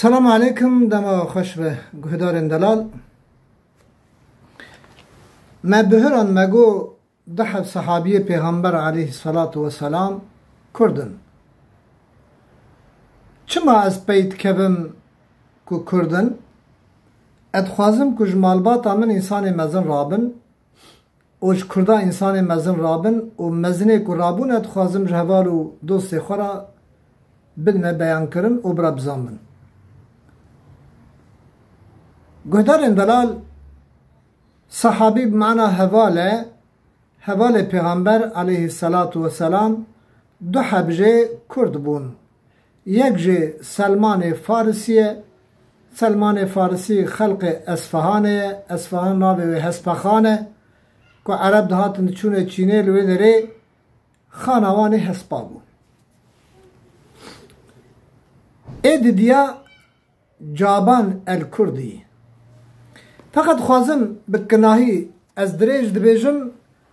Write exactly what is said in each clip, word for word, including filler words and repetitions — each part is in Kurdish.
Selam aleykum, dema xweş be guhdarên delal. Me bihiran me got du heb sehabiyê Pêxember aleyhisselatu vesselam Kurd in. Çima ez pey dikevim ku Kurd in? Ez dixwazim ku ji malbata min însanê mezin rabin û ji Kurda însanê mezin rabin û mezinê ku rabûne dixwazim ji heval û dostê xwe re bidime beyankirin û bira bizanbin. Guhdarên delal, sehabî bi mana heval e, hevalê Pêxember aleyhisselatu vesselam du heb jê Kurd bûn. Yek jî Selmanê Farisî ye. Selmanê Farisî xelqê Esfahanê ye. Esfahan navê wê Hespexan e. Ku Ereb dihatin diçûne Çînê, li wê derê xana wan ê Hespa bû. Ê didiya Caban el Kurdî. Feqet dixwazim bi kinahî ez dirêj dibêjim,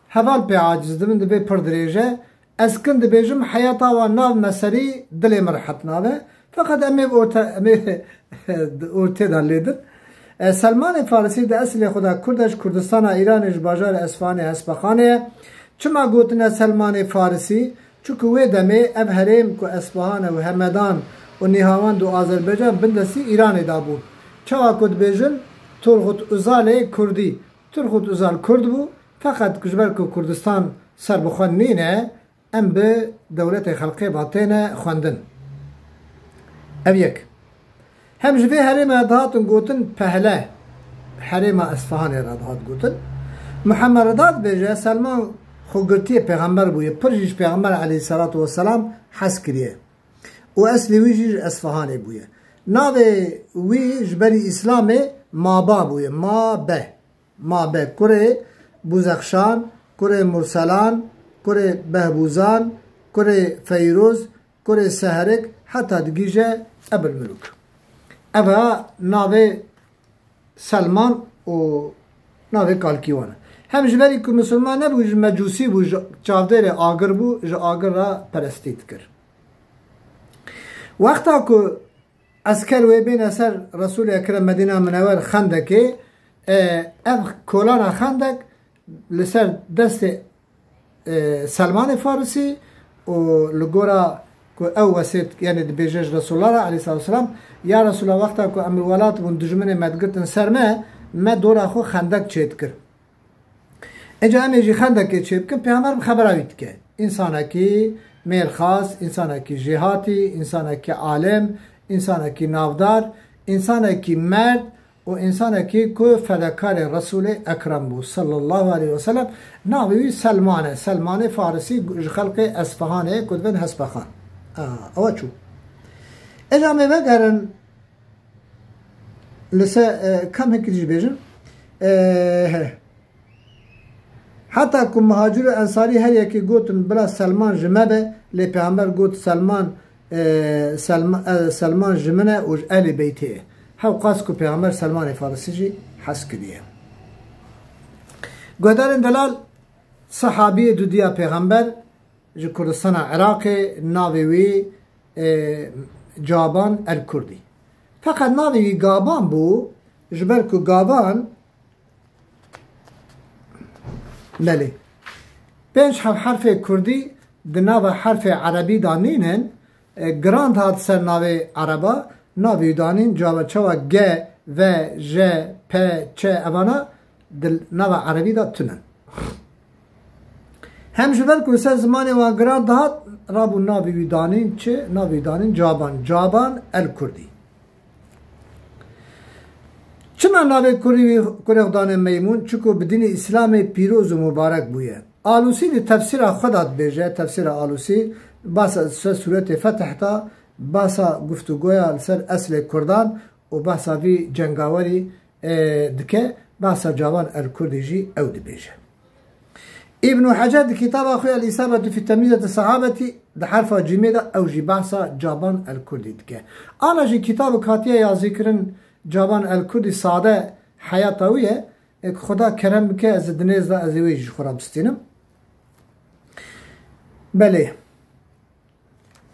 heval pê aciz dibin, divê pir dirêj e. Ez kin dibêjim, heyata wan nav me serî, dilê min rehet nabe. Feqet em ê bi orte, em ê ortê de lêdin. E, Selmanê Farisî di eslê xwe de Kurd e, ji Kurdistana Îranê, ji bajarê Esfahanê, Hespaxanê ye. Çima gotine Selmanê Farisî? Çunku wê demê ev herêm ku Esfahan e û Hemedan û Nîhavend û Azerbaycan bindestî Îranê de bû. Çawa ku dibêjin Turgut Özalê Kurdî. Turgut Özal Kurd bû, feqet ji ber ku Kurdistan ser bi xwe nîne, em bi dewletê xelqê ve têne xwendin. Ev yek. Hem ji vê herêmê re dihatin gotin Pehle, herêma Esfahanê re dihat gotin. Muhammed Rida dibêje, Selman xwegirtiyê pêxember bûye, pir jî ji Pêxember aleyhisselatu vesselam hez kiriye. Û eslê wî jî ji Esfahanê bûye. Navê wî ji berî Îslamê Maba bûye, Mabe. Mabe, kurê Bûzexşan, kurê Murselan, kurê Behbûzan, kurê Feyrûz, kurê Seherik, heta digihîje Ebilmuluk. Ev e navê Selman û navê kalkî wan e. Hem ji berî ku misilman nebû, ji mecûsî bû, ji çavdêrê agir bû, ji agir re perestî dikir. Wexta ku esker wê bêne ser Resûlê Ekrem Medîna Minewer Xendekê, e, ev kolana Xendek li ser destê, e, Selmanê Farisî û li gora ku ew wesêt, yani dibêje ji Resûlullah re aleyhisselatu vesselam, ya Resûlullah, wexta ku em li welat bûn, dijminê me digirtin ser me, me dora xwe xendek çêdikir. Îca em ê jî xendekê çêbikin, Pêxember bi xebera wî dike. Însanekî mêrxas, însanekî jêhatî, însanekî alim, însanekî navdar, însanekî merd û însanekî ku fedekarê Resûlê Ekrem bû, sallallahu aleyhi ve sellem. Navê wî Selman e. Selmanê Farisî ji xelkê Esfahanê ku dibin Hespaxan. A, ew çû. Îca em ê vegerin li ser, e, kam hekî jî bêjin. E, he. Heta ku muhacir û ensarî her yekê gotin, "Bila Selman ji me be", lê Pêxember got, "Selman, e, Selma-, e, Selman ji min e û ji Ehlî Beytê ye." Hewqas ku Pêxember Selmanê Farisî jî hez kiriye. Guhdarên delal, sehabiyê dudiya Pêxember ji Kurdistana Iraqê, navê wî, e, Caban el Kurdî. Feqet navê wî Gaban bû, ji ber ku gavan, belê, pênc heb herfê kurdî di nava herfê erebî de nînin, e, giran dihat ser navê ereba, navê wî danîn, cava çawa G, V, J, P, Ç, evana di nava erebî de tune. Hem ji ber ku li ser zimanê wan giran dihat, rabû navê wî danîn çi? Navê wî danîn Caban, Caban el Kurdî. Çima navê kurê wî, kurê xwe dane Meymûn? Çunku bi dînê Îslamê pîroz û mubarek bûye. Alûsî di tefsîra xwe de dibêje, tefsîra Alûsî, basa ser sûretê Fetih de, basa guftûgoya li ser eslê kurdan û behsa vî cengawerî, e, dike, behsa Caban el Kurdî jî ew dibêje. Îbnû Hecer di kitaba xwe El-Îsabetu fî Temyîzeti Sehabetî di herfa cîmê de ew jî behsa Caban el Kurdî dike. Ana jî kitabek hatiye yazîkirin Caban el Kurdî, sade heyata wî ye. Ê, ku Xweda kerem bike, ez di nêz de ez ê wê jî xwe re bistînim. Belê.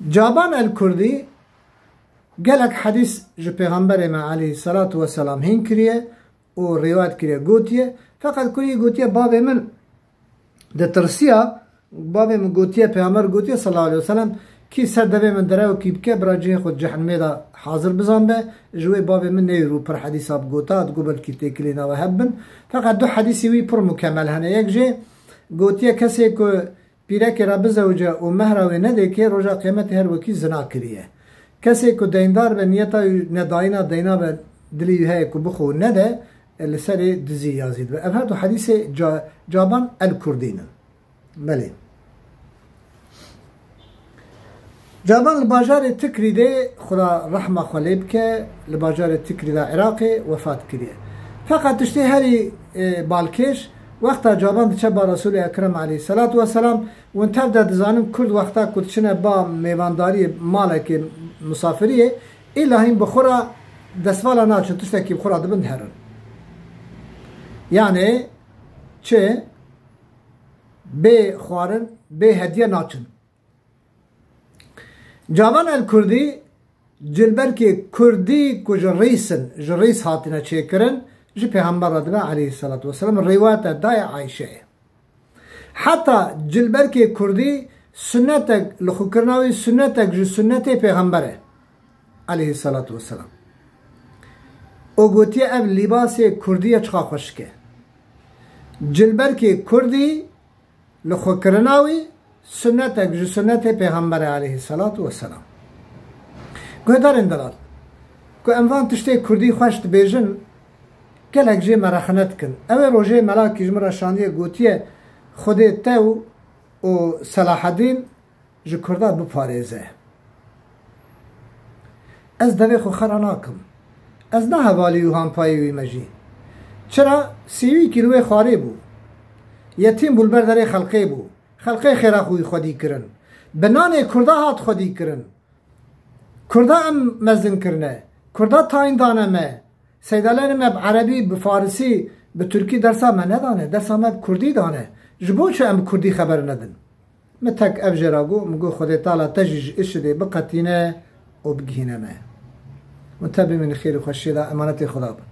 Caban el Kurdî Gelek hedîs ji Pêxemberê me aleyhisselatu vesselam hîn kiriye û rîwayet kiriye, gotiye, feqet ku yî gotiye, bavê min ditirsiya, bavê min gotiye, Pêxember gotiye sallallahu aleyhi ve sellem, kî ser devê min derew kî bike, bira cihê xwe di cehennemê de hazir bizan be, ji wê bavê min neyê rû pir hedîsa bi gota, digo belkî têkilê nava hev bin. Feqet du hedîsê wî pir mukemel hene. Yek jê gotiye, kesê ku pîrekê re bizewice û mehra wê nedê kê, roja qiymetê her wekî zina kiriye. Kesê ku deyndar be, niyeta wî nedayîna deyna be, dilê wî heye ku bixwe û nede, e, li serê dizî ya zî dibe. Ev her du hedîsê Ca-, Caban el-Kurdî ne. Belê. Caban li bajarê Tikrî de, Xuda rehma xwe lê bike, li bajarê Tikrî de Iraqê wefat kiriye. Feqet tiştê herî, e, balkêş, wexta Caban diçe ba Resûlê Ekrem aleyhisselatu vesselam, hûn tev de dizanin Kurd wexta ku diçine ba mêvandariyê malekê misafiriyê, îlla hîn bi xwe re destvala naçin, tiştekî bi xwe re dibin diherin. Yanê çi? Bê xwarin, bê hediye naçin. Cavan el Kurdî, cilberkê Kurdî ku ji rîs in, ji rîs hatine çêkirin, ji Pêxember re dibe aleyhisselatu vesselam, rîwayete dayê Ayşeyê. Heta cilberkê Kurdî sunnetek, li xwe kirina wî sunnetek ji sunnetê Pêxember e aleyhisselatu vesselam. Û gotiye, ev lîbasê Kurdî ye, çiqa xweşik e. Cilberkê Kurdî li xwe kirina wî sunnetek ji sunnetê Pêxember e aleyhisselatu vesselam. Guhdarên delal, ku em van tiştê Kurdî xweş dibêjin, gelek jê me rexne dikin. Ew ê rojê melakî ji min re şandiye, gotiye, Xwedê te û, û Selahedîn ji Kurda biparêze. Ez devê xwe xera nakim. Ez ne hevalî û hampayê wî me jî. Çira? Sêwî kî li wê xwarê bû. Yetîm bû, li ber derê xelqê bû. Xelqê xêra xwe wî xwedî kirin. Bi nanê Kurda hat xwedî kirin. Kurda em mezin kirine. Kurda tayîn dane me. Seydalerê me bi erebî, bi farisî, bi tirkî dersa me nedane. Dersa me bi Kurdî dane. Ji bo çi em bi Kurdî xeber nedin? Min tek ev jê re got, min got, Xwedê Teala te jî ji IŞİDê biqetîne û bigihîne me. Hûn te bimînin xêr û xweşiyê de, emanetê Xweda bin.